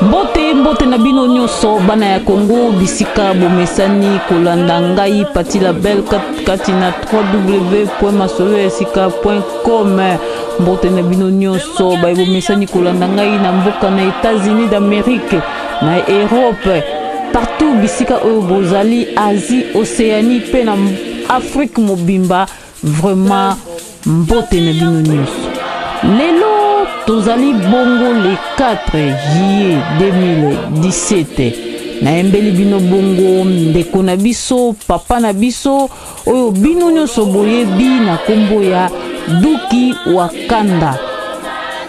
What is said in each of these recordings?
Mbote mbote na bino nyonso bana ya Congo bisika bomesani kolanda ngai Pati la Belle kati na www.masoloyasika.com. Mbote na bino nyonso baye bomesani kolanda ngai na mboka na États-Unis d'Amérique, na Europe, partout bisika oyo bozali, Asie, Océanie mpe na Afrique mobimba. Vraiment mbote na bino nyonso. Lelo tozali bongo le 4 juillet 2017. Nayembeli bino bongo ndeko na biso, papa na biso oyo bino nyonso boyebi na nkombo ya Duki Wakanda.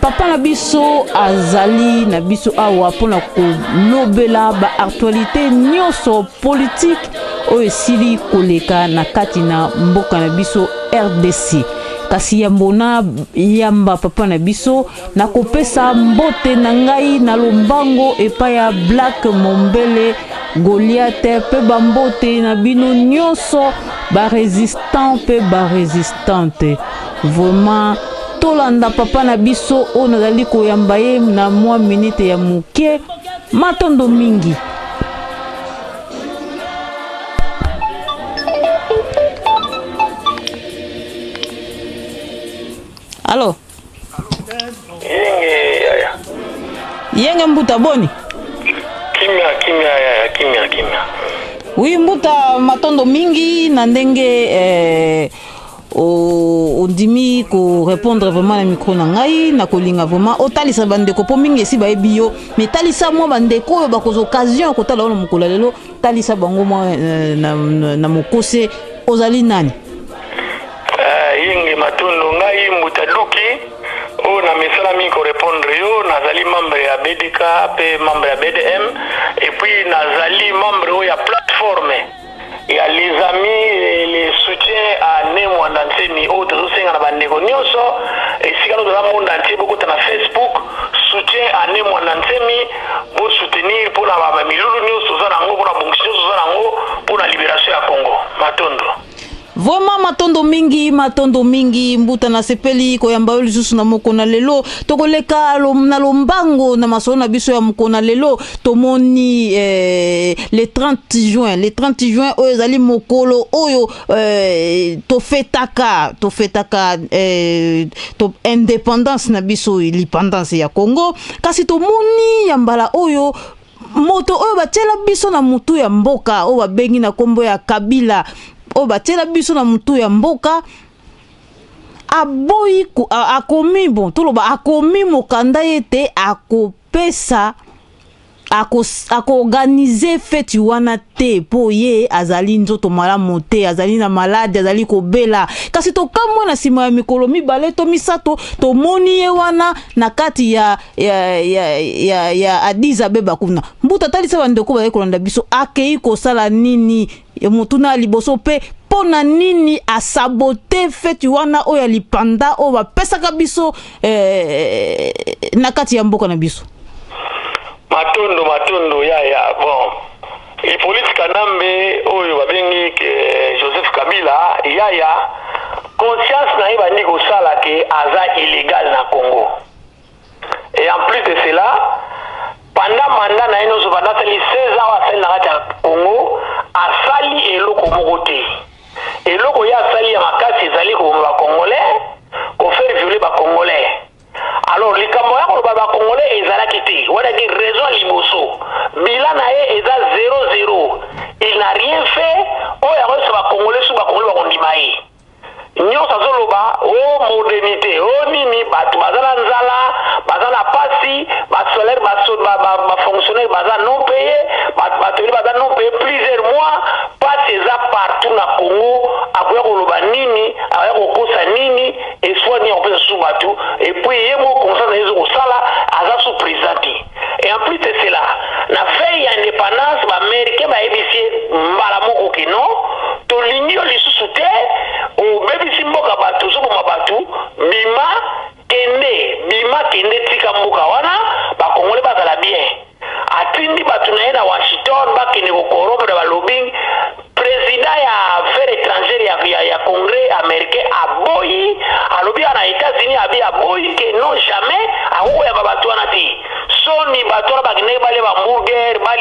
Papa na biso azali na biso awa mpona kolobela ba actualité nyonso politique oyo esili koleka na kati na mboka na biso RDC. Kasi yambo na yamba papa na biso, nakopesa mbote na ngai na lombango epai ya Black Mombele Goliath mpe bambote na bino nyonso ba resistant mpe ba resistante. Vraiment tolanda papa na biso oyo nazali koyamba ye na mwa minute ya moke. Matondo mingi. Alo. Yenge yaya. Yenge mbuta boni? Kimia kimia yaya kimia kimia. Oui mbuta matondo mingi na ndenge eh, ondimi ko répondre vraiment na micro na ngai na kolinga vraiment otalisa bandeko mpo mingi esi bayebi yo mais talisa mwa bandeko oyo bakozwa occasion ya kotala yo na mokolo ya lelo, talisa bango mwa eh, na, na, na mokose ozali nani? Yenge matondo, ngai mbuta Duki oyo na mesala mingi ko répondre yo. Nazali membre ya BDK pe membre ya BDM et puis nazali membre oyo ya plateforme ya les amis et les soutiens à Ne Muanda Nsemi oyo tozosenga na bandeko nyonso esika no toza monde entier, bokota na Facebook soutien à Ne Muanda Nsemi, bosoutenir mpona ba milulu nyonso toza nango, mpona bongisi nyonso toza nango mpona libération ya Congo. Matondo. Vraiment matondo mingi, matondo mingi mbuta, nasepeli koyamba yo lisusu na moko na lelo. Tokoleka na lombango na masolo na biso ya moko na lelo. Tomoni le 30 juin, le 30 juin oyo ezali mokolo oyo tofetaka to indépendance na biso, l'indépendance ya Congo. Kasi tomoni ya mbala oyo moto oyo batiela biso na mutu ya mboka oyo babengi na kombo ya Kabila, oyo batiela biso na mutu ya mboka, aboyi akomi, bon toloba akomi mokanda ete akopesa akoorganize feti wana te mpo ye azali nzoto malamu te, azali na maladi, azali kobela. Kasi tokamwe na nsima ya mikolo 2 to 3 tomoni ye wana na kati ya Addis Abeba kuna. Mbuta, talisa bandeko bazali kolanda biso akei kosala nini, motuna ya liboso, mpe mpo na nini asabote feti wana oyo ya lipanda oyo bapesaka biso na kati ya mboka na biso? Matondo matondo yaya. Bon, Hippolyte Kanambe oyo babengi Joseph Kabila yaya, conscience na ye bandi kosala ke aza illégal na Congo. Et en plus de cela, pendant mandat na ye nyonso, pendant asali 16 ans asali na kati ya Congo, asali eloko moko te. Eloko ye asali ya makasi ezali koboma bacongolais, kofaire violer bacongolais. Alors likambo ya koloba bacongolais ezalaki te wana ki raison ya liboso. Bilan na ye eza 00, il n'a rien fait oyo akoyebisa bacongolais su bacongolais bakondima ye. Nyonso azoloba o modernité o nini, bato baza na nzala, baza na pasi, basalaire bafonctionnaire baza non payé, bato ebele baza non payé plusieurs mois, pasi eza partout na Congo. Akoya koloba nini? Akoya kokosa nini? Espoir nini akopesa susu bato? Et puis ye moko conscience na ye ezo kosala aza sous président te. Et en plus de cela, na veille ya indépendance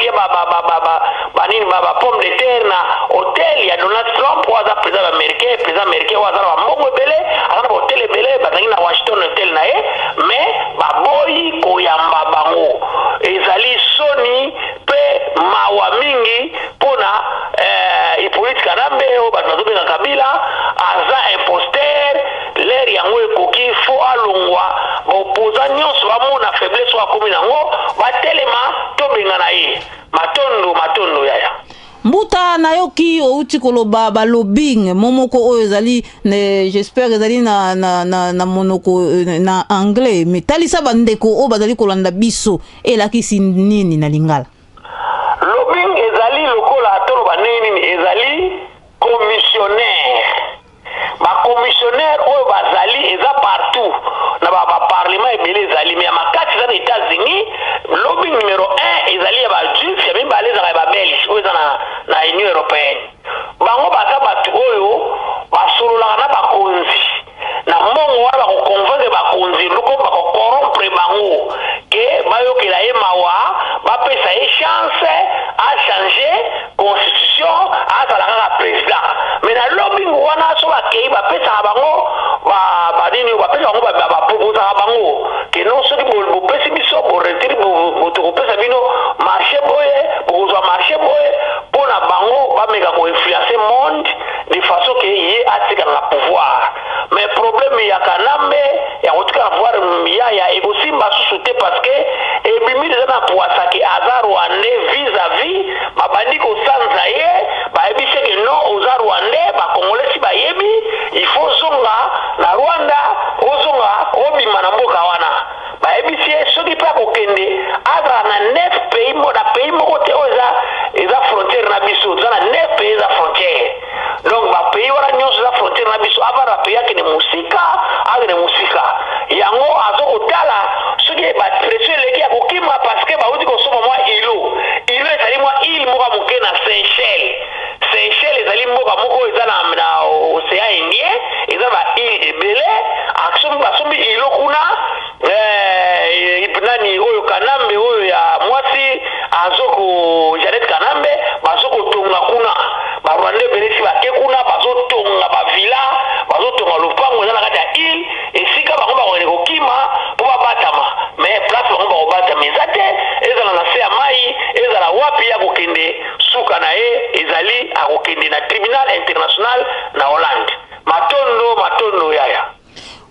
Balia banini, bapomme de terre na hotel ya Donald Trump, oyo aza président américain. Président américain oyo aza na bambongo ebele, aza na bahotel ebele. Bazalaki na Washington, hotel na ye, mais baboyi koyamba bango. Ezali soni mpe mawa mingi mpona Hippolyte Kanambe, oyo bato bazobenga Kabila. Aza imposteur. L'heure yango ekoki, faut alongwa. Baopposants nyonso bamona faiblesse oyo akomi nango, batelema, tobengana ye. Matondo, matondo yaya. Mbuta, nayoki outi koloba balobbying mo moko oyo ezali, j'espère ezali na monoko na anglais, mais talisa bandeko oyo bazali kolanda biso elakisi nini na lingala. Lobbying ezali lokola, toloba ndenge nini, ezali commissionnaire. Bacommissionnaire oyo bazali, eza partout na baparlement ebele ezali, mais ya makasi eza na États-Unis. Lobbying numéro 1 ezali ya bajuif, ya mibale ezalaka ya babelge oyo eza na Union européenne. Bango baza bato oyo basololaka na bakonzi na mbongo wana, bakoconvaincre bakonzi loko bakocorrompre bango ke bayokela ye mawa, bapesa ye chance achange constitution, azala kaka président. Mais na lobbying wana, so bakei, bapesaka bango banini, bapesa bango, baproposaka bango ke non, soki bopesi biso, boretire, tokopesa bino marché boye, bokozwa marché boye, mpo na bango bameka koinfluence monde de façon ke ye atikala na pouvoir. Mais problème ya Kanambe ya kotika na pouvoir, yaya, ekosimba susu te, parce que ebimi deja na poisa ke aza rwandais. Vis-à-vis babandi kosanza ye, bayebi se ke non, oza rwandais. Bakongolais si bayebi, il faut ozonga na Rwanda, ozonga, obima na mboka wana. Bayebisi ye soki mpe akokende, azala na neuf pays, na pays moko te oyo eza frontière na biso. Toza na neuf pays eza frontière, donc bapays wana nyonso eza frontière na biso. Avanda bapays, akende mosika, akende mosika. Yango aza kotala soki bapression eleki ya kokima, parce que bauti kosomba mwa îlot. Îlot ezali mwa île moko ya moke na Seychelles. Seychelles ezali mboka moko eza na océan Indien, eza ba île ebele. Basombi îlot kuna. Nani oyo, Kanambe oyo ya mwasi, azoko Janet Kanambe, bazokotonga kuna. Barwandais ebele si bake kuna, bazotonga bavilla, bazotonga lopango eza na kati ya île, esika bango bakokende kokima mpo babatama. Mais place bango bakobatama eza te, ezala na se ya mai, ezala wapi ya kokende. Suka na ye ezali akokende na tribunal international na Hollande. Matondo, matondo yaya.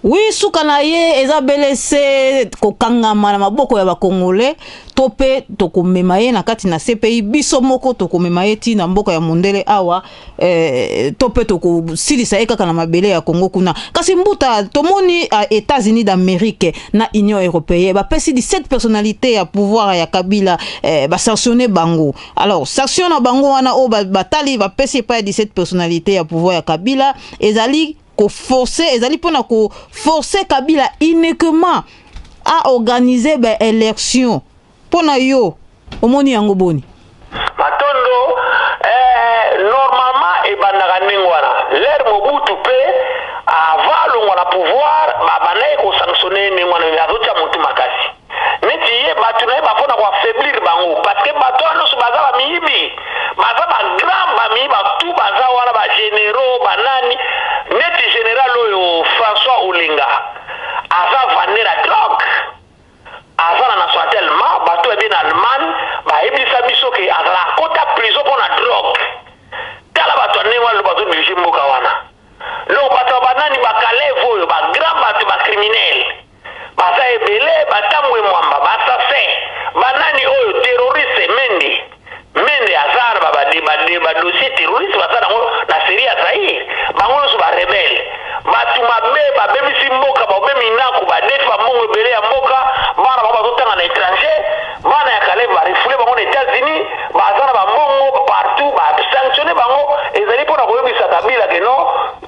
Oui, suka na ye eza belese kokangama na maboko ya bakongolais, to mpe tokomema ye na kati na CPI. Biso moko tokomema ye ti na mboka ya mondele awa, to mpe tokosilisa ye kaka na mabele ya Kongo kuna. Kasi mbuta, tomoni États-Unis d'Amérique na Union européenne bapesi 17 personnalité ya pouvoir ya Kabila, basanctionne bango. Alors sanction na bango wana oyo batali, bapesi epai ya 17 personnalité ya pouvoir ya Kabila, ezali koforce, ezali mpona koforce Kabila uniquement à organiser baélection. Mpo na yo, omoni yango boni? Matondo. Normalement ebandaka ndenge wana. L'heure Mobutu mpe avant alongwa na pouvoir, babandaki kosanctionne ndenge wana. Me azotia motu makasi neti ye, bato na ye bafona koaffaiblir bango, parce que bato wana nyonso baza bamiyibi, baza bagrand bamiyibi. Batu baza wana, bagénéraux, banani, neti général oyo François Olenga, aza vendeur ya drogue, aza na nationalité allemand. Bato bayebi na Allemagne bayebisa biso ke azala akota prison mpo na drogue. Tala bato ya ndenge wana bazodirige mboka wana. Donc bato ya banani, bakaleve oyo, bagrand bato, bacriminel baza ebele, batambwe mwamba, baassassin, banani oyo, terroriste Mende. Mende aza na badossier terroriste, baza nango na série ya Zaire. Bango nyonso barebele, bato mabe, babebisi mboka, baobe minaku, badefi bambongo ebele ya mboka. Bana bango bazotanga na étranger. Bana ya Kalev barefouler bango na États-Unis. Baza na bambongo partout. Basanctionne bango ezali mpona koyebisa Kabila ke non,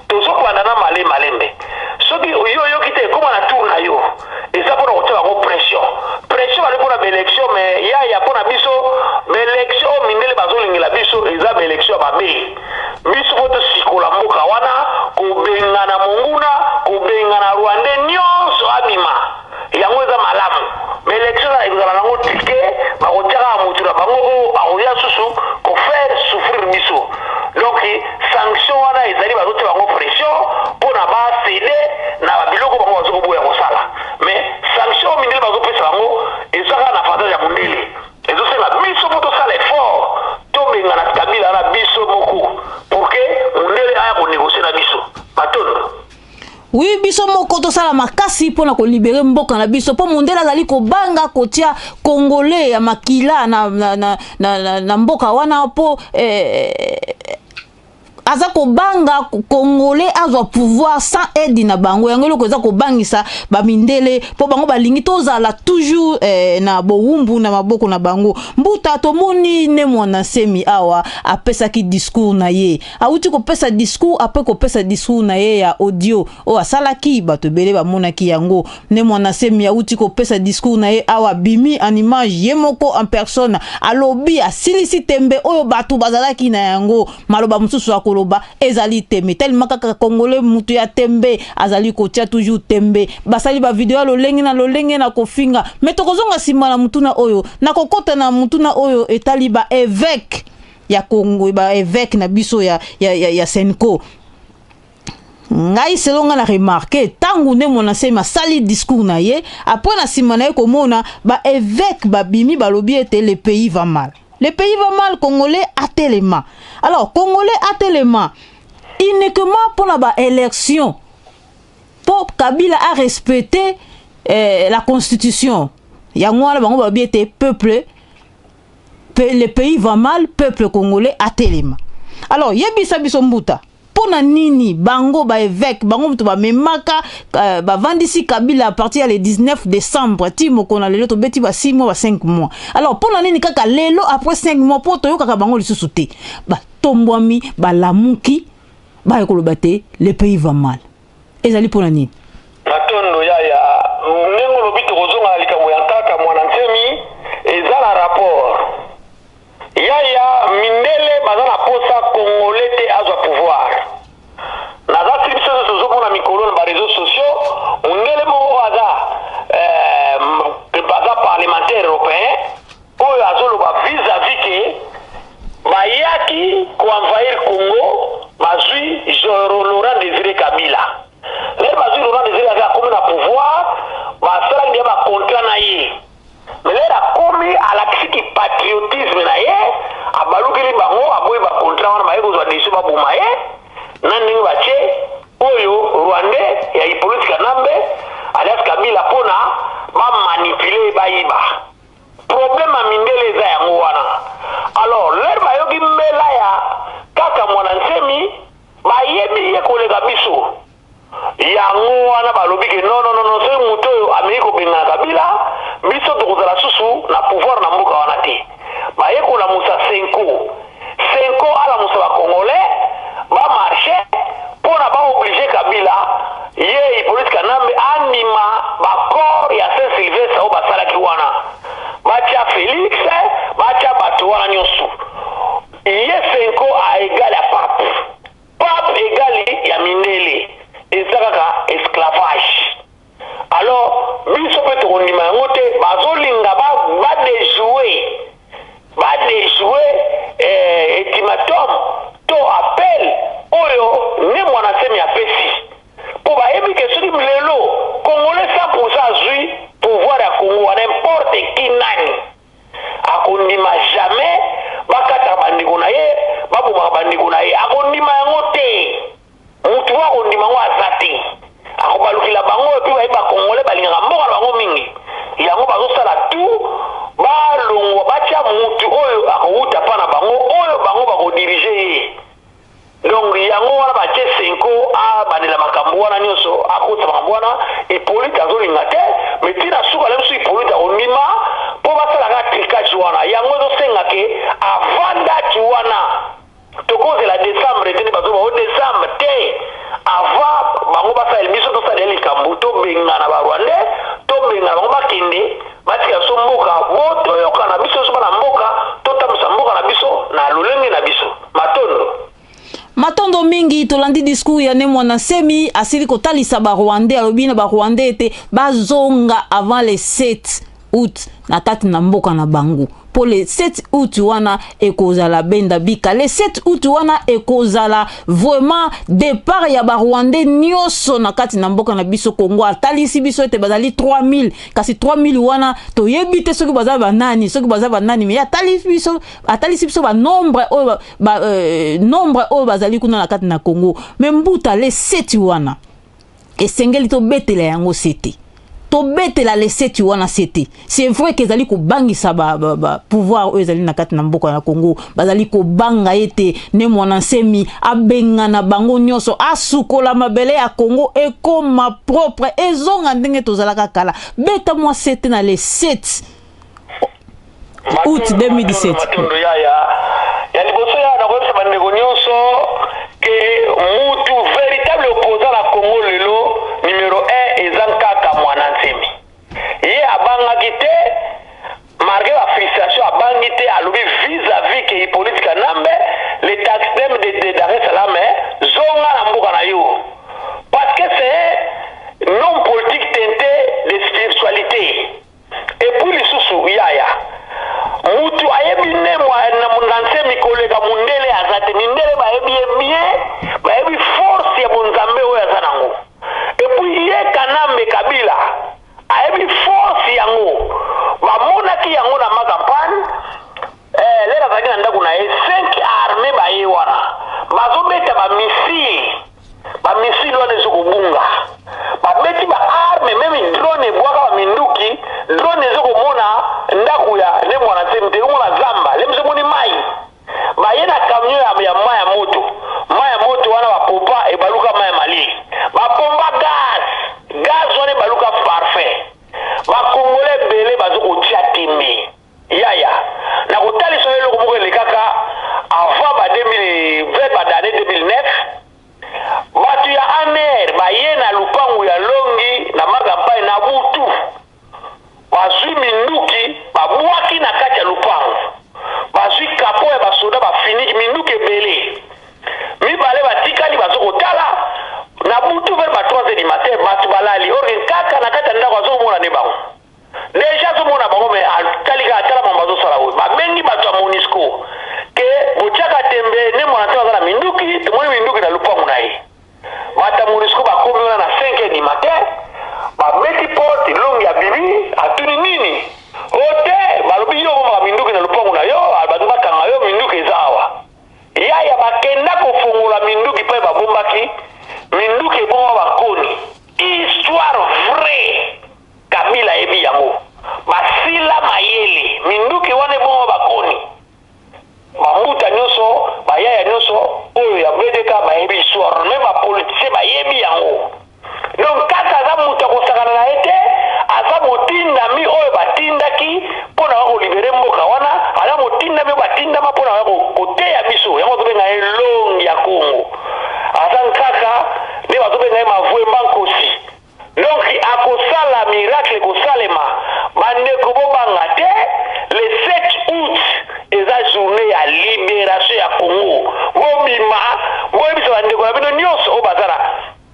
tozokobanda na male malembe. Soki yo oyoki te, ekóma na tour na yo. Eza mpona kotia bango pression. Pression bali mpona baélection. Mais yaya, mpona biso, baélection oyo mindele bazolingela biso eza baélection ya mabe. Oui, biso moko tosala makasi mpona kolibérer mboka na biso, mpo mondele azali kobanga kotia Congolais ya makila na mboka wana, mpo aza kobanga Congolais azwa pouvoir sans aide na bango. Yango eloko eza kobangisa bamindele, mpo bango balingi tozala toujours na bowumbu na maboko na bango. Mbuta, tomoni Ne Muanda Nsemi awa apesaki discours na ye, awuti kopesa discours. Après kopesa discours na ye ya audio oyo asalaki, bato ebele bamonaki yango. Ne Muanda Nsemi awuti kopesa discours na ye awa, bimi en image, ye moko en personne alobi, asilisi tembe oyo bato bazalaki na yango. Maloba mosusu akoloba ezali tembe telema kaka Congolais, mutu ya tembe azali kotia toujours tembe. Basali bavideo ya lolenge na lolenge na kofinga. Me tokozonga nsima na mutuna oyo, nakokɔta na mutuna oyo etali baévêque ya Congo, baévêque na biso ya CENCO. Ngai, selon ngai, na remarquer, ntango Ne Muanda Nsemi asali discours na ye, après na nsima na ye komona baévêque babimi, balobi ete le pays va mal, le pays va mal, Congolais atelema. Alors Congolais atelema uniquement mpona baélection, mpo Kabila a respecté la constitution. Yango wana bango balobi ete peuple, le pays va mal, peuple congolais atelema. Alors yebisa biso, mbuta, mpo na nini bango baévêque, bango moto bamemaka, bavandisi Kabila à partir ya le 19 décembre ti mokolo na lelo, tobeti ba 6 mois, ba 5 mois? Alors mpo na nini kaka lelo, après 5 mois, mpo toyokaka bango lisusu te, batombwami, balamuki, baya koloba te le pays va mal? Ezali mpo na nini? Matondo yaya. Ndenge olobi, tokozonga na likambo ya Nkaka Muanda Nsemi. Eza na rapport, yaya. Mindele baza na posa Congolais te azwa pouvoir. Naza sili, biso nyonso tozomona mikolo na baréseaux sociaux, mundele moko aza parlementaire européen oyo azoloba vis-à-vis ke bayaki koenvahir Congo, bazwi Laurent Désiré Kabila. Lere bazwi Laurent Désiré Kabila, akomi na pouvoir, basalaki deya bacontrat na ye. Mais lere akomi, alakisiki patriotisme na ye, abalukeli bango, aboyi bacontrat wana, baye kozwa décision baboma ye na ndenge batie oyo Rwandais ya Hippolyte Kanambe alias Kabila, mpona bamanipuler, bayiba. Problème ya mindele eza yango wana. Alors lere bayoki mbela ya Kaka Muanda Nsemi, bayebi ye koleka biso. Yango wana balobi ke non, non, non, soki moto oyo ameki kobengana Kabila, biso tokozala susu na pouvoir na mboka wana te. Baye kolamusa CENCO. CENCO alamusa bacongolais, bamarcher mpo na baobliger Kabila, ye Hippolyte Kanambe, andima baaccord ya Saint Sylvestre oyo basalaki wana, batya Félix, batya bato wana nyonso. Ye CENCO aégale ya pape, pape égale ya mindele, eza kaka esclavage. Alors biso mpe tokondima yango te. Bazolinga badéjouer ultimatum to appel oyo Ne Muanda Nsemi apesi, mpo bayebi ke soki lelo Congolais 100 azwi pouvoir ya Congo wana, n'importe qui, nani akondima jamais bakataka bandeko na ye, babomaka bandeko na ye. Akondima yango te. Mutu mo akondima yango aza te, akobalukila bango. Et puis bayebi bacongolais balingaka mboka na bango mingi. Yango bazosala tout balongwa, batia mutu oyo akowuta mpa na bango, oyo bango bakodiriger ye. Donc yango wana batie CENCO abandela makambo wana nyonso, akotisa makambo wana. Hippolyte azolinga te, mais ntina suka na biso, Hippolyte akondima mpo basalaka trucage wana. Yango ezosenga ke avant date wana, tokozela décembre te, nde bazoba o décembre te, avant bango basalela biso, tosalela likambo, tobengana barwandais, tobengana bango, bakende, batika biso mboka. Bo toyokana biso nyonso bana mboka, totambusa mboka na biso na lolenge na biso. Matondo. Matondo mingi. Tolandi discours ya Ne Muanda Nsemi, asili kotalisa barwandais, alobi na barwandais ete bazonga avant le 7 août na kati na mboka na bango, mpo le 7 août wana ekozala benda bika. Le 7 août wana ekozala vraiment départ ya barwandais nyonso na kati na mboka na biso Congo. Atalisi biso ete bazali 3000, kasi 3000 wana toyebi te soki baza banani, soki baza banani. Mais atalisi biso banombre oyo nombre oyo bazali kuna na kati na Congo. Mais mbuta, le 7 wana Esengeli tobetela yango sete, tobetela le 7 wana sete. C'est vrai que ezali kobangisa ba, ba, ba pouvoir oyo ezali na kati na mboka na Congo. Bazali kobanga ete Ne Muanda Nsemi abengana bango nyonso, asukola mabele ya Congo, ekoma propre, ezonga ndenge tozalaka kala. Beta mwa sete na le 7 août 2017. Matondo yaya. Ya liboso ya nakoyebisa bandeko nyonso ke mutu véritable opposant na Congo lelo, numéro 1, eza kaka Muanda Nsemi. Ye abangaki te malgré bafrustration, abangi te. Alobi vis-à-vis ke Hippolyte Kanambe, le taxiderme de Dar es Salaam, zonga na mboka na yo, parce que c'est un homme politique teinté de spiritualité. Et puis lisusu yaya, mutu ayebi Ne Muanda Nsemi koleka mundele aza te. Mindele bayebi ye bien, bayebi force ya bonzambe oyo aza nango. Et puis ye Kanambe Kabila ayebi force yango, bamonaki yango na macampagne. Lelo azalaki na ndako na ye, 5 armé baye wana, bazobeta bamissile, bamissile wana ezokobunga. Babeti baarme, même drone ebwaka baminduki, drone ezokomona ndako ya Ne Muanda Nsemi te, ekomona zamba. Le biso omoni mai, baye na camion ya mai ya moto. Mai ya moto wana bapompa, ebaluka mai ya malili. Bapompa gaz, gaz wana ebaluka parfum. Bakongole ebele bazokotia tembe. Yaya, na kotalisa yo eloko moko elekaka avant ba 2020, badane 2009. Bato ya ANR baye na lupangu ya Longi na Magampai na butu, bazwi minduki, babwaki na kati ya lupangu, bazwi kapo ya basoda, bafiniki minduki ebele. Mibale batikali bazokotala na butu vers ba 3 heures du matin. Bato balali, or kaka na kati ya ndako azokomona nde bango déjà, azomona bango. Me atali kaka, atala mambo azosala oyo. Babengi bato ya MONUSCO ke botiaka tembe, Ne Muanda te, aza na minduki, tomoni minduki na lupangu na ye. Bato ya MONUSCO bakomi wana na 5 heures du matin, babeti porte. Longi ya bibi atuni nini o te. Balobi yo okomaka minduki na lupangu na yo, bato bakanga yo, minduki eza awa. Yaya, bakenda kofongola minduki mpe babombaki minduki ebonga bakoni. Histoire vraie, Kabila ayebi yango. Basila mayele, minduki wana ebonga bakoni. Bambuta nyonso, bayaya nyonso oyo ya BDK bayebi histoire, même bapoliticien bayebi yango. Donc kaka aza moto akosakana na ye te, aza motindami oyo batindaki mpo na kolibérer mboka wana, aza motindami oyo batindama mpo na koteya biso. Yango bazobenga ye Longi ya Kongo, aza nkaka nde bazobenga ye Mavwemba Nkosi. Donc akosala miracle, ekosalema. Bandeko, bobanga te, le 7 août eza journée ya libération ya Congo. Bobima, boyebisa bandeko na bino nyonso oyo baza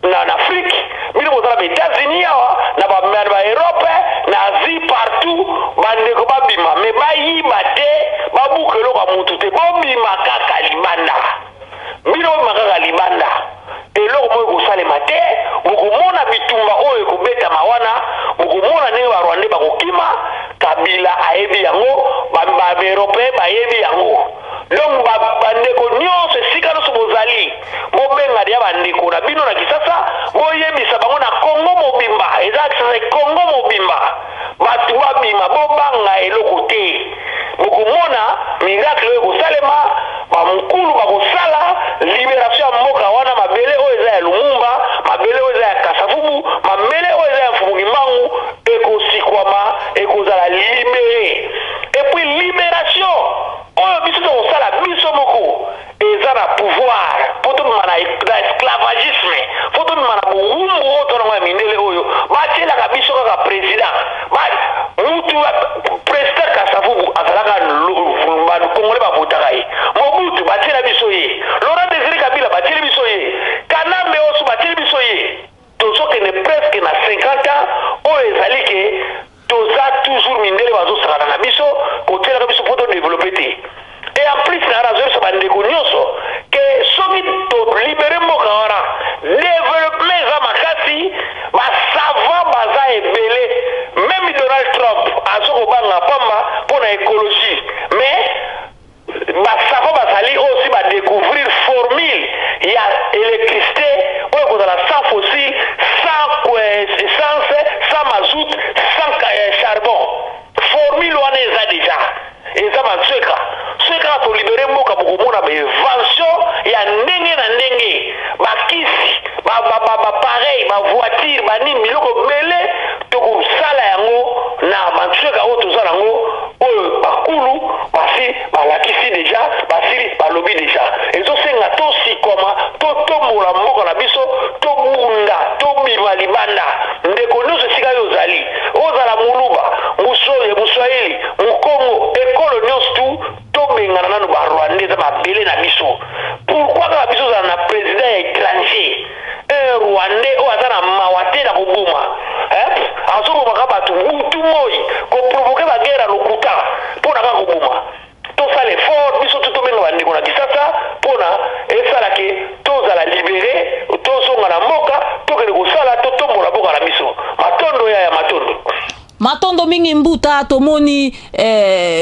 na Afrique, bino boza na baÉtats-Unis awa, na baEurope, na Asie, partout. Bandeko babima, me bayiba te, babuka eloko ya mutu te. Bobima kaka libanda, bino bobima kaka libanda, eloko moko ekosalema te. Bokomona bitumba oyo ekobetama wana, bokomona ndenge barwandais bakokima. Kabila ayebi yango, baeuropéen bayebi yango. Donc bandeko nyonso, esika nyonso bozali, bobenga deya bandeko na bino na Kisasa, boyebisa bango na Kongo mobimba, eza Kisasa, Kongo mobimba, bato babima, bobanga eloko te. Bokomona miracle oyo ekosalema, bamokulu bakosala libération ya mboka wana. Mabele oyo eza ya Lumumba, mabele oyo eza ya Kasavubu, mabele oyo eza ya Mfumu Kimbangu ekosikwama, ekozala libéré. Et puis libération oyo biso tokosala biso moko eza na pouvoir mpo tobima na esclavagisme, mpo tobima na bowumbu oyo tonango ya mindele oyo batielaka biso kaka président mutu. Président Kasavubu azalaka Congolais, bavotaka ye. Mobutu batiela biso ye, Laurent Désiré Kabila batieli biso ye, Kanambe oso batieli biso ye. Tozokende presque na 50 ans oyo ezali ke toza toujours mindele bazosakana na biso, kotielaka biso mpo todévelopper te. Et en plus na nazoyebisa bandeko nyonso ke soki Bapareil, bavoiture, banini, biloko ebele tokosala yango na bantsweka oyo toza nango, oyo bakulu basi balakisi deja, basili balobi deja. Ezosenga tosikoma, totombola mboka na biso, tobunda, tobima libanda. Ndeko nyonso esika yo ozali, ozala Moluba, Musoye, Moswahili, Mokongo, ekolo nyonso tu, tobengana nano Barwandais. Eza mabele na biso. Pourquoi kaka biso ozala na président ya étranger, un Rwandais oyo aza na mawa te na koboma, azobomaka bato butu moi, koprovoquer baguerre ya lokuta mpo na kaka koboma? Tosala effort biso tu, tobenga bandeko na Kisasa mpona esalaki tozala libéré, tozonga na mboka, tokende kosala, totombola mboka na biso. Matondo ya matondo. Matondo mingi, mbuta. Tomoni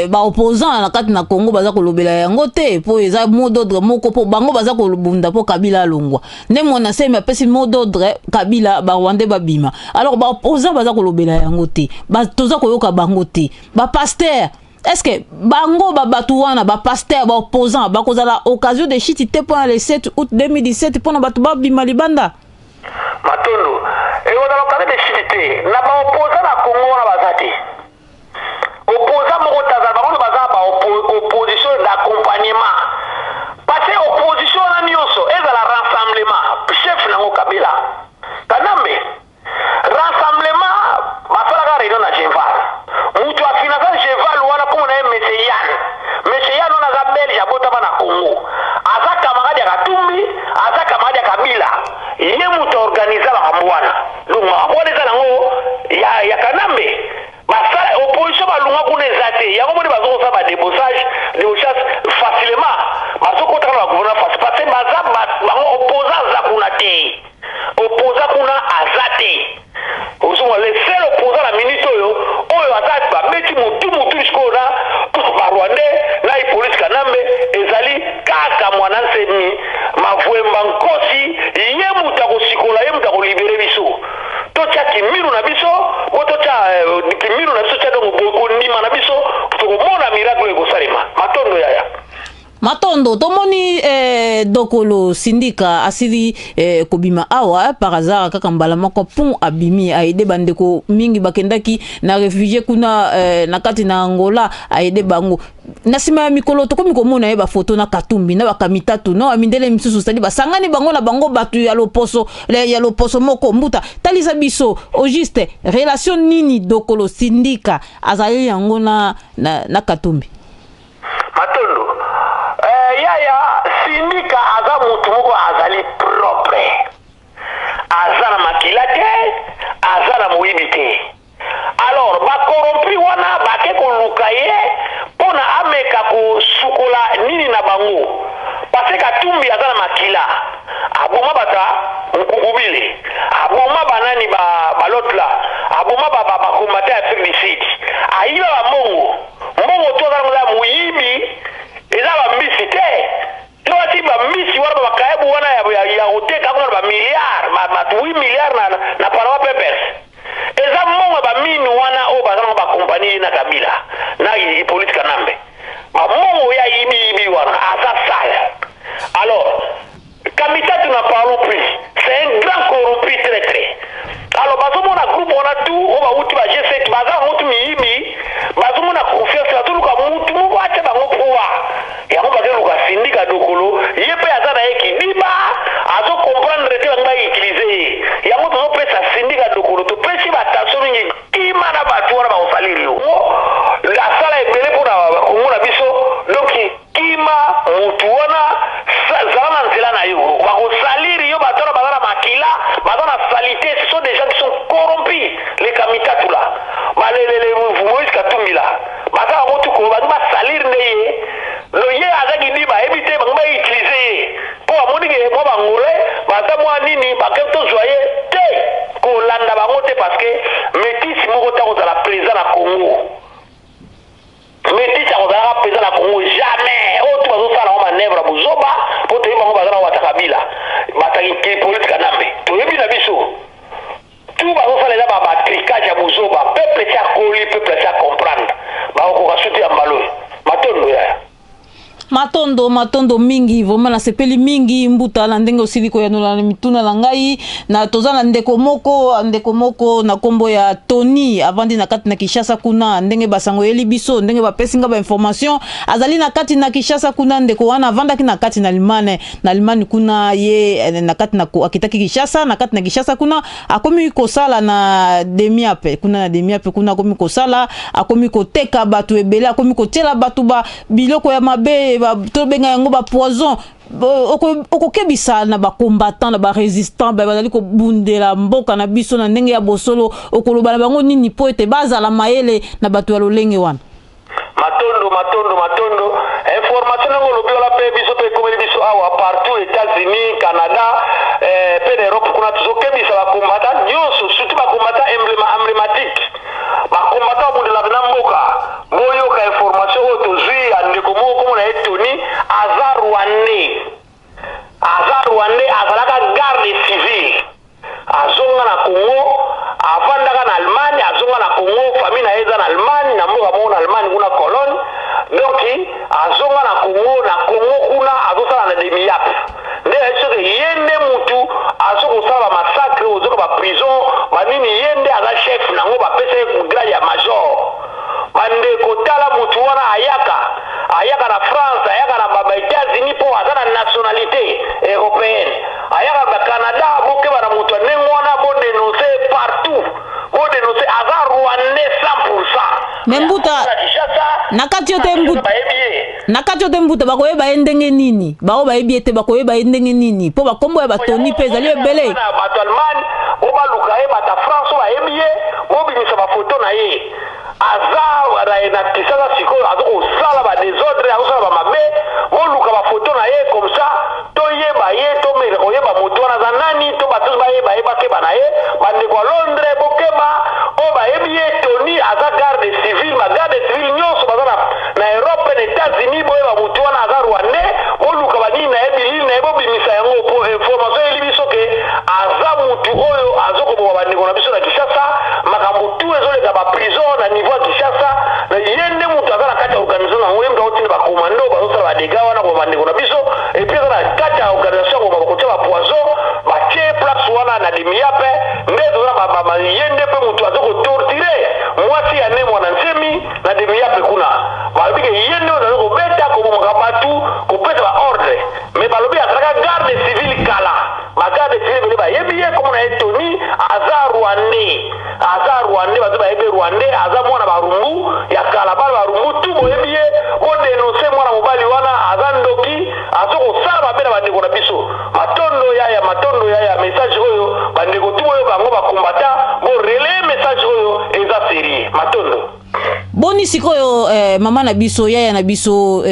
baopposant na kati na Congo baza kolobela yango te, mpo eza mot d'ordre moko mpo bango baza kobunda mpo Kabila alongwa. Nde Mwana Nsemi apesi mot d'ordre, Kabila, Barwandais babima. Alors baopposant baza kolobela yango te, toza koyoka bango te. Bapasteur, est ce que bango babato wana, bapasteur, baopposant, bakozala occasion de chute te mpona le 7 août 2017, mpona bato babima libanda? Matondo. Ekozala occasion de chute te na baopposant na Congo wana. Baza te opposant moko tazala bango, baza baopposition d'accompagnement, parce que opposition wana nyonso ezala rassemblement, chef nango Kabila Kanambe. Rassemblement basalaka réunion na Genval. Moto afinansa Genval wana, kombo na ye Monsieur Yan. Monsieur Yan wana aza Belge, abotama na Congo, aza camarade ya Katumbi, aza camarade ya Kabila. Ye moto aorganiza makambo wana. Donc makambo wana eza nango ya Kanambe. Basala opposition, balunga kuna eza te. Yango moni bazokosala badébauchage, débauchage facilement, bazokotaka na bagouvernement facile, parce que baza bango opposant aza kuna te, opposant kuna aza te. Ozomona, le seul opposant na minute oyo aza, babeti motu motu sikoyo na Barwandais na Hippolyte Kanambe, ezali kaka Mwana Nsemi Mavwemba Nkosi. Ye moto akosikola, ye moto akolibérer biso. Totya kimiru na biso po totya kimiru na biso, tya donc kondima na biso, tokomona miracle ekosalema. Matondo, yaya. Matondo. Tomoni Dokolo Sindika asili kobima awa par hasard, kaka mbala moko pon abimi, aide bandeko mingi bakendaki na réfugié kuna na kati na Angola, aide bango. Na nsima ya mikolo tokomi komona ye bafoto na Katumbi, na bakamitatu, na bamindele misusu, sadi basangani bango na bango, bato ya loposo moko. Mbuta, talisa biso au juste relation nini Dokolo Sindika azali yango na Katumbi. Matondo. Yaya, Sindika aza motu moko azali propre, aza na makila te, aza na moyibi te. Alors bacorrompu wana bake koluka ye mpo na ameka kosukola nini na bango, parce Katumbi aza na makila, aboma bata Nkukubile, aboma banani, balotla ba aboma bacombattants ya Afrique du Sud, ayiba bambongo. Mbongo to aza nango ya moyibi, eza bambisi te. To ati bambisi wana, bakayebu wana ya koteka akoma na bamilliard, bato 8 milliard na Panama Papers. Eza mbongo ya bamine wana oyo baza nango, bakompani ye na Kabila na Hippolyte Kanambe, bambongo oyo ayibiyibi wana, aza sale. Alors Kamitatu, n'en parlons plus, c'est un grand corrompu, traître. Alors bazomona groupe wana tout oyo bauti ba G7, baza bango tu miyibi, bazomona confiance, bazoluka mutu moko atia bango pouvoir. Yango bazoluka Sindika Dokolo. Ye mpe aza na ye kidiba, azocomprendre te, bango bautiliser ye. Yango tozopesa Sindika Dokolo, topesi batension mingi, kima na bato wana bakosaleli yo. Asala ebele mpona Kongo na biso. Donc kima mutu wana, zala na nzela na yo, bakosaliri yo. Bato wana baza na makila, baza na salité, ce sont des gens qui sont corrompus, les Kamitatu là, balelele Moïse Katumbi là, baza bango tuko bato basaliri nde ye. Lo ye azaki di bayebi te, bango bautiliser ye mpo bamoni ke mwa Bangolais baza mwa nini, bake tozwa ye te. Kolanda bango te, parce que métis moko ta kozala président na Congo, métis akozalaka président na Congo jamais. Oyo tu bazosala yango manœuvre ya buzoba, mpo toyebi bango baza na bata Kabila, bataki Hippolyte Kanambe, toyebi na biso tu bazosala eza batricage ya buzoba. Peuple ti akoli, peuple ti acomprendre, bakokoka suti ya mbala oyo. Matondo, yaya. Matondo, matondo mingi, vraiment nasepeli mingi mbuta na ndenge osili koyanola na mituna na ngai. Na toza na ndeko moko na nkombo ya Tony, avandi na kati na Kinshasa kuna. Ndenge basango eyeli biso, ndenge bapesi nga bainformation, azali na kati na Kinshasa kuna. Ndeko wana avandaki na kati na Allemagne, na Allemagne kuna. Ye na kati na akitaki Kinshasa, na kati na Kinshasa kuna akomi kosala na Demiap kuna. Na Demiap kuna akomi kosala, akomi koteka bato ebele, akomi kotiela bato ba biloko ya mabe, tobenga yango bapoison. Okokebisa na bacombattant, na barésistant bazali kobundela mboka na biso na ndenge ya bosolo, okoloba na bango nini mpo ete bazala mayele na bato ya lolenge wana? Matondo, matondo, matondo. Information ndenge olobi wana mpe biso mpe ekomeli biso awa partout, États-Unis, Canada, mpe na Europe kuna. Tozokebisa bacombattant nyonso, surtout bacombattant emblématique, bacombattant babundelaka na mboka. Boyoka information oyo tozwi ya ndeko moko, komona ye Tony, aza Rwandais, aza Rwandais, azalaka garde civile, azonga na Congo. Avandaka na Allemagne, azonga na Congo. Famille na ye eza na Allemagne, na mboka moko na Allemagne kuna, Cologne. Donc azonga na Congo, na Congo kuna azosala na Demiap. Nde nayebi soki ye nde mutu azo kosala bamassacre, ozoka baprison banini, ye nde aza chef nango, bapesa ye grade ya major. Bandeko, tala mutu wana, ayaka na France, ayaka na ba États-Unis mpo aza na nationalité européenne, ayaka na Canada. Bokeba na moto ya ndenge wana, bodénonce partout, bodénonce. Aza Rwandais 100. Mais mbuta, na kati yo te, mbuta, bayebi ye. Na kati yo te, mbuta, bakoyeba ye ndenge nini? Bao bayebi ye te, bakoyeba ye ndenge nini? Mpo bakombo ya batoni mpe ezali ebele. Bato Allemagne oyo baluka ye, bato ya France oyo bayebi ye, bobimisa bafoto na ye. Aza na Kinshasa sikoyo, aza kosala badésordre, azosala bamabe. Boluka bafoto na ye, comme ça toyeba ye, tomeka koyeba moto wana aza nani, to bato bayeba ye, bakeba na ye. Bandeko ya Londres, bokeba, oyo bayebi ye, Tony aza garde civile. Bagarde civile nyonso baza na Europe, na États-Unis, boyeba motu wana aza Rwandais. Boluka banini na ye, bilili na ye, bobimisa yango, po information eyeli biso ke aza mutu oyo azokoboma bandeko na biso na Kinshasa. Makambo tu ezoleka, baprison na niveau ya Kinshasa, ye nde mutu aza na kati ya organisation yango. Ye mutu akotinda bacommando bazosala badégâts wana, koboma bandeko na biso. Et puis aza na kati ya organisation ya koboma, bakotia bapoison, batie place wana na Demiap. Nde toza, ye nde mpe mutu aza kotorturer mwasi ya Ne Muanda Nsemi na Demiap kuna. Balobi ke ye nde oyo aza kobeta, kobomaka bato, kopesa baordre. Mais balobi azalaka garde civile kala. Bagarde civile ebele bayebi ye, komona ye Tony, aza Rwandais, aza Rwandais. Bato bayebi Rwandais, aza mwana Barumbu ya kala. Bana Barumbu tu boyebi ye, bodénonce mwana mobali wana, aza ndoki, aza kosala mabe na bandeko na biso. Matondo yaya, matondo yaya. Message oyo, bandeko tu boyoka yango, bacombattant borelayer message oyo, eza sérieux. Matondo. Boni sikoyo, mama na biso, yaya na biso,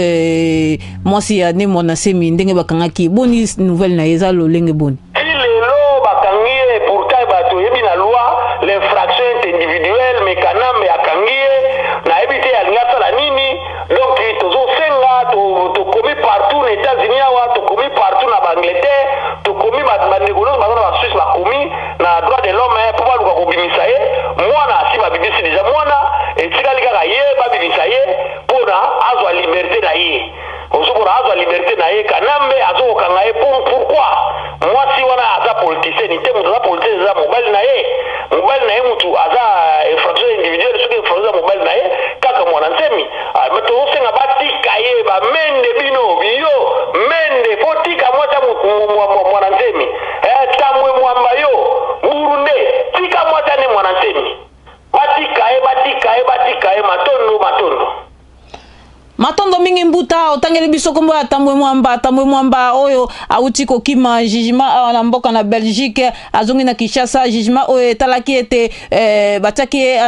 mwasi ya Ne Muanda Nsemi, ndenge bakangaki, boni nouvelle na ye eza lolenge boni? Ti lelo bakangi ye. Pourtant bato oyebi na loi, l'infraction est individuelle, mais Kanambe akangi ye, nayebi te alingi asala nini. Donc tozosenga, tokomi partout na États-Unis awa, tokomi partout na baAngleterre, tokomi, bandeko nyonso baza na baSuisse bakomi na droit de l'homme mpo baluka kobimisa ye. Mwana asi babimisi déjà mwana, etikali kaka ye, babimisa ye mpona azwa liberté na ye. Ozomona, azwa liberté na ye. Kanambe azokokanga ye pourquoi? Mwasi wana aza politicien te. Moto aza politicien eza mobali na ye. Mobali na ye mutu aza infraction individuelle. Soki infraction eza mobali na ye kaka Muanda Nsemi, tozosenga batika ye. Bamende bino, yo Mende, fotika mwasi ya Muanda Nsemi. Tambwe Mwamba, yo Burunde, tika mwasi ya Ne Muanda Nsemi. Batika ye, batika ye, batika ye. Matondo, matondo. Matondo mingi mbuta. Otangeli biso nkombo ya Tambwe Mwamba. Tambwe Mwamba oyo awuti kokima jugement awa na mboka na Belgique, azongi na Kinshasa. Jugement oyo etalaki ete batiaki ye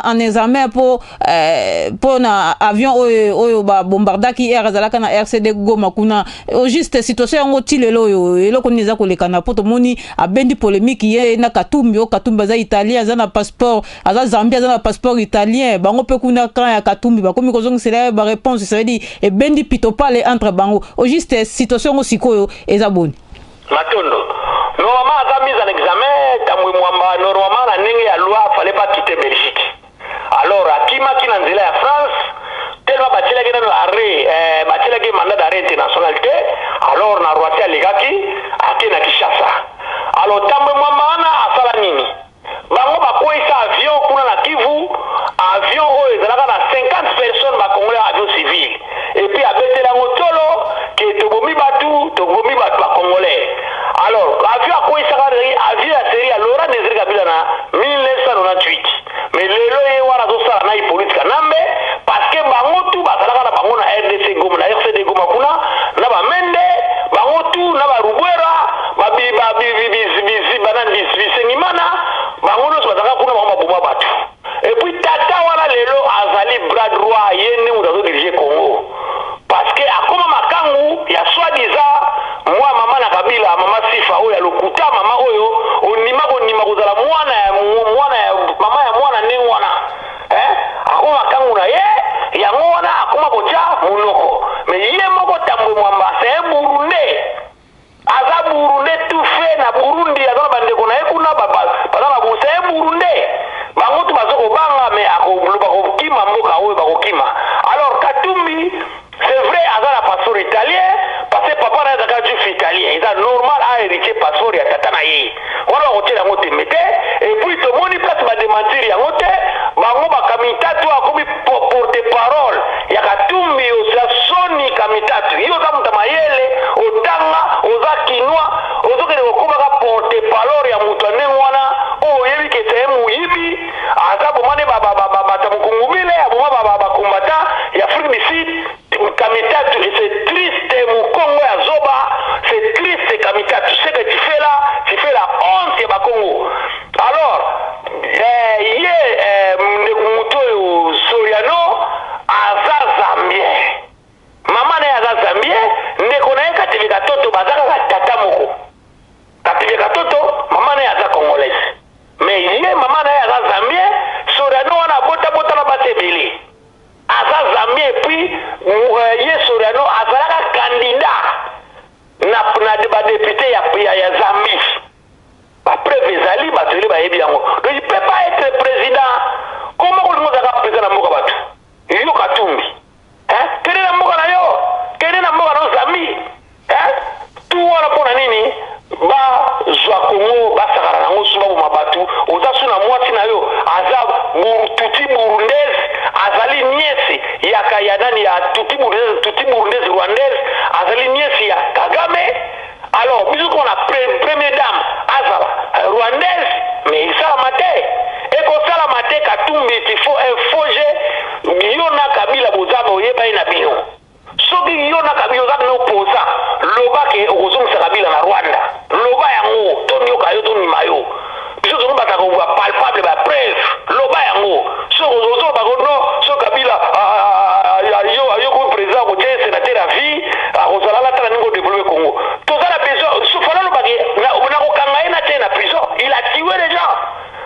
en examen mpo na avion oyo babombardaki air azalaka na RCD Goma kuna. Au juste, situation yango ti lelo oyo, eloko nini eza kolekana? Mpo tomoni abendi polémique ye na Katumbi. Oyo Katumbi aza italien, aza na passeport, aza Zambie, aza na passeport italien. Bango mpe kuna, camp ya Katumbi, bakomi kozongisela ye baréponse. Ça veut dire ebendi pitopale entre bango. Au juste, situation yango sikoyo eza boni? Matondo. Normalement aza mise en examen, Tambwe Mwamba. Normalement na ndenge ya loi, fallait pas quitter Belgique. Alors akimaki na nzela ya France te. Tellement batielaki nano arrêt, batielaki mandat d'arrêt international te. Alors na Roissy alekaki, ake na Kinshasa. Alors Tambwe Mwamba wana asala nini? Bango bakweyisa avion kuna na Kivu, avion oyo ezalaka na 50 personnes bacongolais, avion civil, et puis abeteli yango tolo ke tobomi bato, tobomi bato bacongolais. Alors avion akweyisaka avion ya série ya Laurent Désiré Kabila na 1998. Mais lelo ye wana azosala na Hippolyte Kanambe, parce que bango tu bazalaka na bango na RDC Goma, na RCD Goma kuna, na bamende bango tu, na barubwera, banani, Bisengimana, bango nyonso bazalaka kuna, bango baboma bato. Et puis tata wana lelo azali bras droit, ye nde moto azodirige Congo, parce que akoma makangu ya soi-disant mwa mama na Kabila, mama Sifa oyo ya lokuta. Mama oyo ondima kondima kozala mwana ya mwana ya mama ya mwana ndenge wana, eh? Akoma makangu na ye, yango wana akoma kotya monoko. Mais ye moko Tambwe Mwamba, c'est un Burundais, aza Burundais tout fait na Burundi, aza na bandeko na ye kuna, baza na, c'est un Burundais. Bango tu baza kobanga, mais bakokima mboka oyo, bakokima. Alors Katumbi, c'est vrai, aza na passeport italien, parce que papa na ye azalaka juif italien. Eza normal ahéritier passeport ya tata na ye wana, bakotiela yango tembe te. Et puis tomoni place badémentir yango te. Bango bakamitatu akomi porte parole ya Katumbi. Oza soni, Kamitatu, yo oza moto mayele, otanga, oza Kinois, ozokende kokomaka porte parole ya moto ya ndenge wana oyo oyebi ke c'est moyibi, aza bomane bato ya mokungumile, aboma bacombattants ya Afrique du Sud. Kamitatu, c'est triste, mokongo ya zoba, c'est triste, Kamitatu, ce que tu fais là, tu fais la honte ya Bakongo. Alors ye ndeko moto oyo Soriano aza Zambien, mama na ye aza Zambien, ndeko na ye Katebe Katoto, baza kaka tata moko. Katebe Katoto, mama na ye aza Congolaise, mais ye mama na ye aza Zambien. Soriano wana abotabota na basi ebele, aza Zambien. Et puis ye Soriano azalaka candidat na badéputé ya Zambie. Bapreuve ezali, bato ebele bayebi yango. Donc il peut pas être président. Koma kolinga ozalaka président na mboka bato, yo Katumbi, kende na mboka na yo, kende na mboka na yo Zambie. Tu wana mpo na nini bazwa Kongo, basakana nango, su baboma bato? Oza su na mwasi na yo aza Tutsi burundaise, azali nièce yaka ya nani, ya Tutsi burundaise, Tutsi burundaise rwandaise, azali nièce ya Kagame. Alors biso kona première dame azala rwandaise, mais esalama te, ekosalama te. Katumbi, il faut un faux jeu. Yo na Kabila boza boyeba ye na bino. Soki yo na Kabila oza na opposant, loba ke okozongisa Kabila na Rwanda, loba yango, tonyoka yo, tondima yo. Biso tozo bataka bapalpable, bapreuve, loba yango. Soki ozolobaka no, so Kabila yo komi président, akotia sénateur à vie, akozala latala ndenge odéveloppe Congo. Toza na besoin fala lobake nakokanga ye na tie na prison. Il a tué les gens,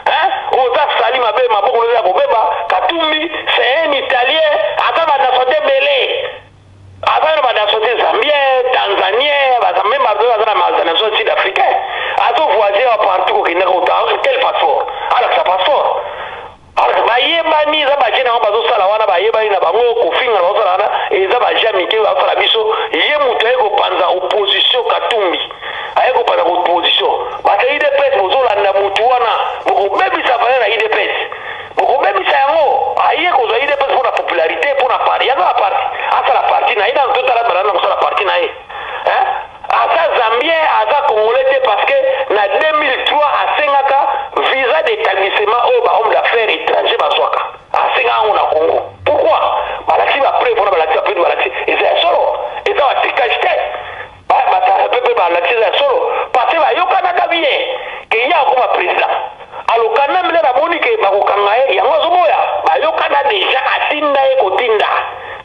hein? Oza sali mabe, maboko noza ya kobeba. Katumbi, c'est un Italien, aza banationalité ebele, aza na banationalité zambien, tanzanien, même baza na nation sud africain, azovoyage wa partout, kokendaka kota. Quel passeport? Alakisa passeport. Bayebani, eza baje nango bazosala wana, bayebani na bango kofinga na bazosala wana, eza baje ya mike bazosala biso. Ye moto aye kopanza opposition, Katumbi aye kopanza opposition. Bato ya UDPS, bozolanda motu wana, bokobebisa valeur ya UDPS, bokobebisa yango. Aye kozwa UDPS mpona popularité, mpona parti, aza na parti, asala parti na ye nano, totala bana na kosala parti na ye. Aza Zambien, aza Congolais te, parce que na 2003 asengaka visa d'établissement oyo bahomme d'affaires étranger bazwaka, asengaka yango na Congo. Pourquoi balakisi bapreuve wana? Balakisi bapreuve, balakisi eza ya solo, eza batricage te. Pepe balakisi eza ya solo, parce que bayokanaka bien ke ye akoma président. Alors quand même lere amoni ke bakokanga ye, yango azoboya. Bayokana déjà, atinda ye kotinda.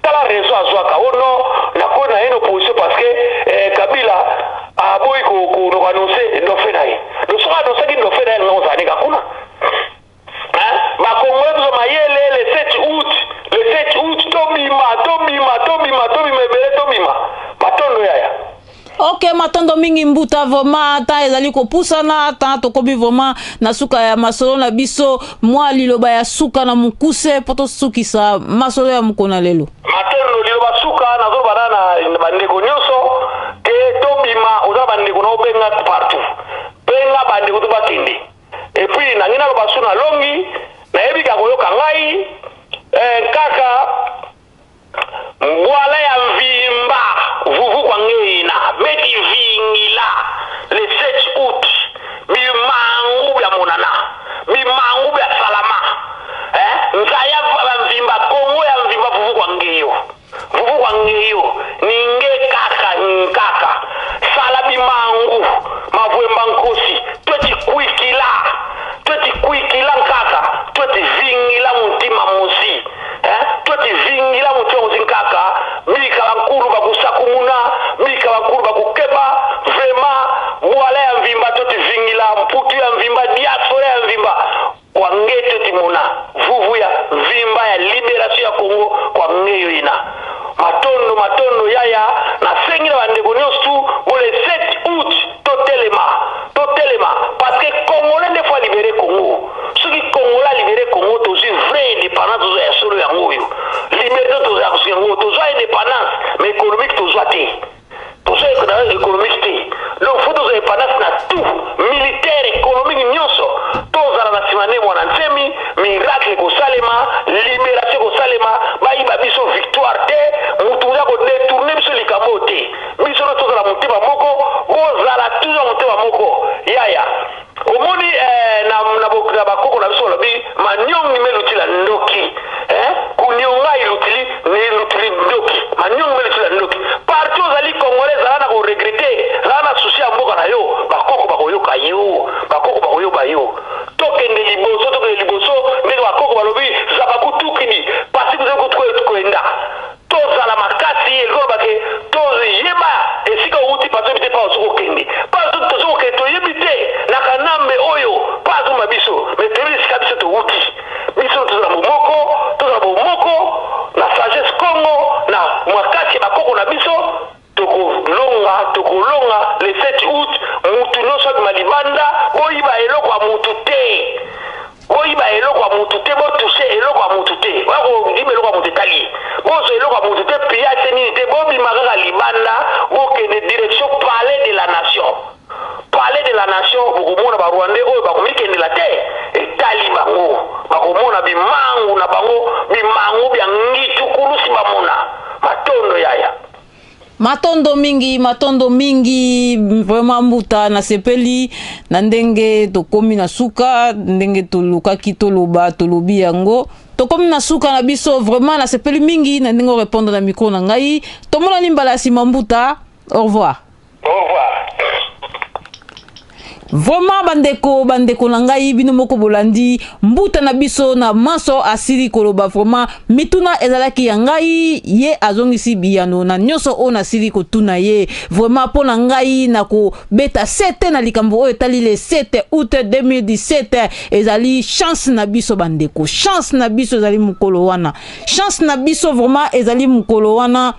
Tala raison azwaka: o non, nakoyi na ye na opposition parce que Kabila aboyi koannonce dauphin na ye. Donc soki annoncaki dauphin na ye, alinga kozala ndenge kuna. Bakongole, tozo mayele. Le 7 août, le 7 août, tobima, tobima, tobima, tobima ebele, tobima. Matondo, yaya. Ok, matondo. Matondo mingi mbuta, vraiment ata ezali kopusana ata tokomi vraiment na suka ya masolo na biso. Mwa liloba ya suka na mokuse mpo tosukisa masolo ya mokolo na lelo. Matondo. Liloba suka, nazoloba na bandeko nyonso ke tobima. Oza na bandeko na obenga partout, benga bandeko to bakende. Et puis nangi naloba su nalongi, nayebi ka koyoka ngai kaka mbwala ya mvimba vuvu kwa ngeina beti vingila le 7 août, bimangu bya monana, bimangu bya salama, nzaya ya mvimba, Kongo ya mvimba, vuvu kwa ngeyo, vuvu kwa ngeyo ninge kaka nkaka sala bimangu mavwemba nkosi tweti kwikila, tweti kwikila nkaka, tweti vingila mutima mosi, tweti vingila mutima mosi nkaka bika bankulu bakusakumuna, bika bankulu bakukeba. Vraiment, bwala ya mvimba, tweti vingila mputu ya mvimba, diaspora ya mvimba kwa nge tweti mona vuvu ya vimba ya libération ya Congo kwa ngeyo ina. Matondo, matondo yaya. Nasengi na bandeko nyonso bo le 7 août totelema, totelema, parce que Congolais nde faut alibérer Congo. Soki Congolais alibérer Congo, tozwi vraie indépendance, tozwa ya solo yango oyo liberté tozwa yango. Tozwa indépendance, mais économique tozwa te, tozwa économique te. Donc faut tozwa indépendance na tout, militaire, économique, nyonso. Tozala na nsima nde Mwana Nsemi, miracle ekosalema, libération ekosalema. Bayiba biso victoire te, mutu oza kodétourner biso likambo te. Biso no tozala motema moko, bozala toujours motema moko yaya. Omoni na bakoko na biso balobi maniongi melutila ndoki, kunionga ilutili nelutili ndoki, maniongi melutila ndoki. Partout ozali Congolais, zala na koregretter, zala na souci ya mboka na yo. Bakoko bakoyoka yo, bakoko bakoyoba yo. Tokende liboso, tokende liboso ndenge bakoko balobi zabakutukini pasi kwenda. Tozala makasi eloko bake toyeba esika outi, pa toyebi te pa ozo kokende, pa tozo kokende toyebi te na Kanambe oyo pa azomba biso, mais toyebi esika biso towuti. Biso tozala bomoko, tozala bomoko na sagesse Congo na makasi ya bakoko na biso. Tokolonga, tokolonga le 7 août. Mutu nyonso abima libanda. Boyiba eloko ya mutu te, boyiba eloko ya mutu te, botoucher eloko ya mutu te. Oya koyiba eloko ya mutu etali, bozwa eloko ya mutu te, pillage te, nini te. Bobima kaka libanda, bokende direction Palais de la Nation. Palais de la Nation, bokomona Barwandais oyo bakomikendela te, etali bango. Bakomona bimangu na bango, bimangu bya ngitukulusi bamona. Matondo yaya. Matondo mingi, matondo mingi vraiment mbuta. Nasepeli na ndenge tokomi na suka, ndenge tolukaki toloba, tolobi yango. Tokomi na suka na biso. Vraiment nasepeli mingi na ndenge orépondre na micro na ngai. Tomonani mbala ya nsima mbuta, au revoir. Au revoir. Vraiment bandeko, bandeko na ngai, bino moko bolandi mbuta na biso na manso asili koloba. Vraiment mituna ezalaki ya ngai, ye azongisi biyano na nyonso oyo nasili kotuna ye. Vraiment mpo na ngai na kobeta sete na likambo oyo etali le 7 août 2017, ezali chance na biso bandeko, chance na biso ezali mokolo wana, chance na biso vraiment ezali mokolo wana.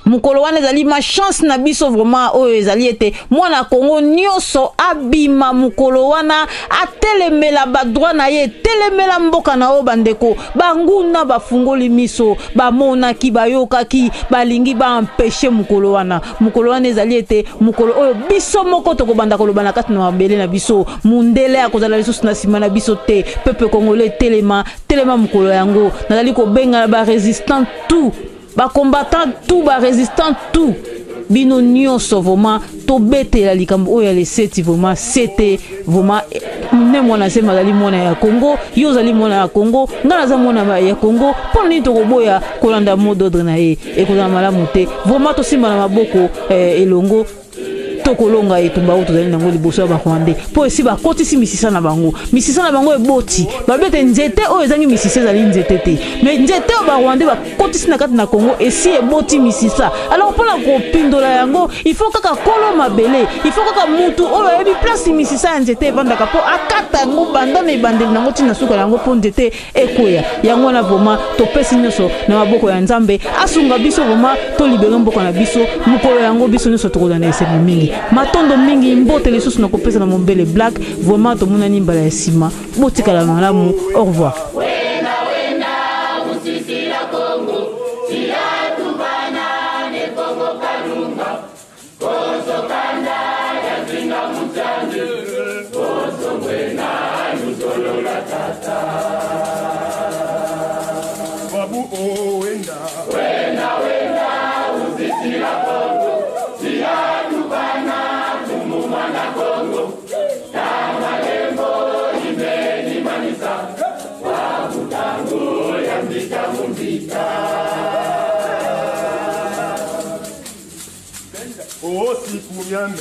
Mokolo wana ezali ma chance na biso vraiment, oyo ezali ete mwana Kongo nyonso abima mokolo wana, atelemela badroit na ye, telemela mboka na oyo. Bandeko, banguna bafungoli miso, bamonaki, bayokaki, balingi baempêcher mokolo wana. Mokolo wana ezali ete mokolo oyo biso moko tokobanda koloba na kati na mabele na biso. Mundele akozala lisusu na nsima na biso te. Peuple congolais, telema, telema mokolo yango. Nazali kobenga na barésistant tout, bacombattant tout, barésistant tout, bino nyonso vraiment tobetela likambo oyo ya le 7. Vraiment sete, vraiment ne Mwana Nsemi azali mwana ya Congo, yo ozali mwana ya Congo, ngai naza mwana ya Congo. Mpo nini tokoboya kolanda mot d'ordre na ye? Ekozala malamu te. Vraiment tosimba na maboko elongo. Tokolonga etumba oyo tozali nango liboso ya ba Rwandais, mpo esi bakotisi misisa na bango. Misisa na bango eboti. Balobi ete nzete oyo ezangi misisa ezali nzete te. Mais nzete oyo ba Rwandais bakotisi na kati na Congo esi eboti misisa. Alors mpo na kopindola yango, il faut kaka kolo mabele, il faut kaka mutu oyo ayebi place misisa ya nzete evandaka mpo akata yango banda na ebandeli na yango ti na suka na yango mpo nzete ekweya. Yango wana vraiment topesi nyonso na maboko ya Nzambe, asunga biso vraiment to libere mboka na biso. Mokolo yango biso nyonso tokozala na esengo mingi. Matondo mingi, mbote lisusu na kopesa na Mombele Black. Vraiment tomonani mbala ya sima, botikala malamu, au revoir. Oh, sikunyame.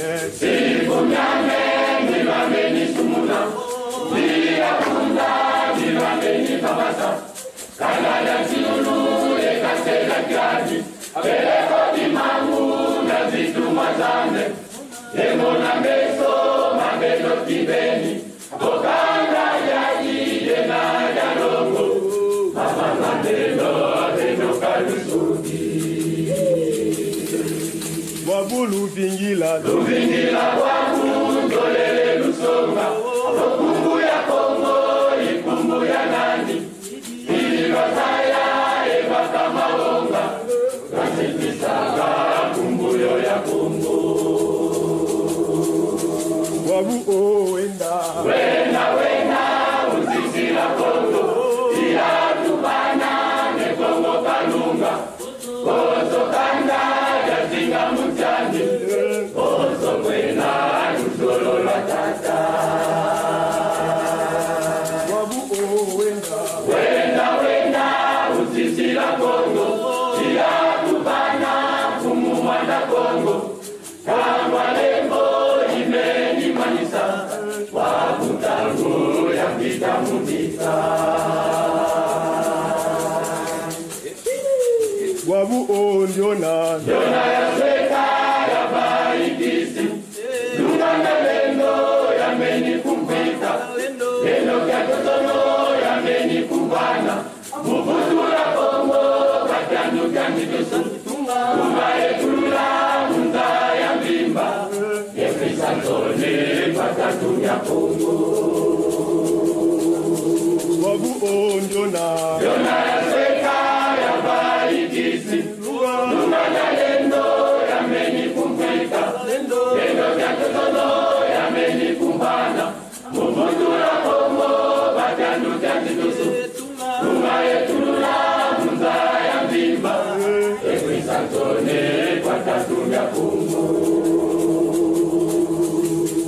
Wabu luvingila. Wabu oh wenda. Wabu oh wenda. Wabu oh ndiona. Wabu oh ndiona.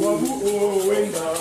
Wabu oh wenda.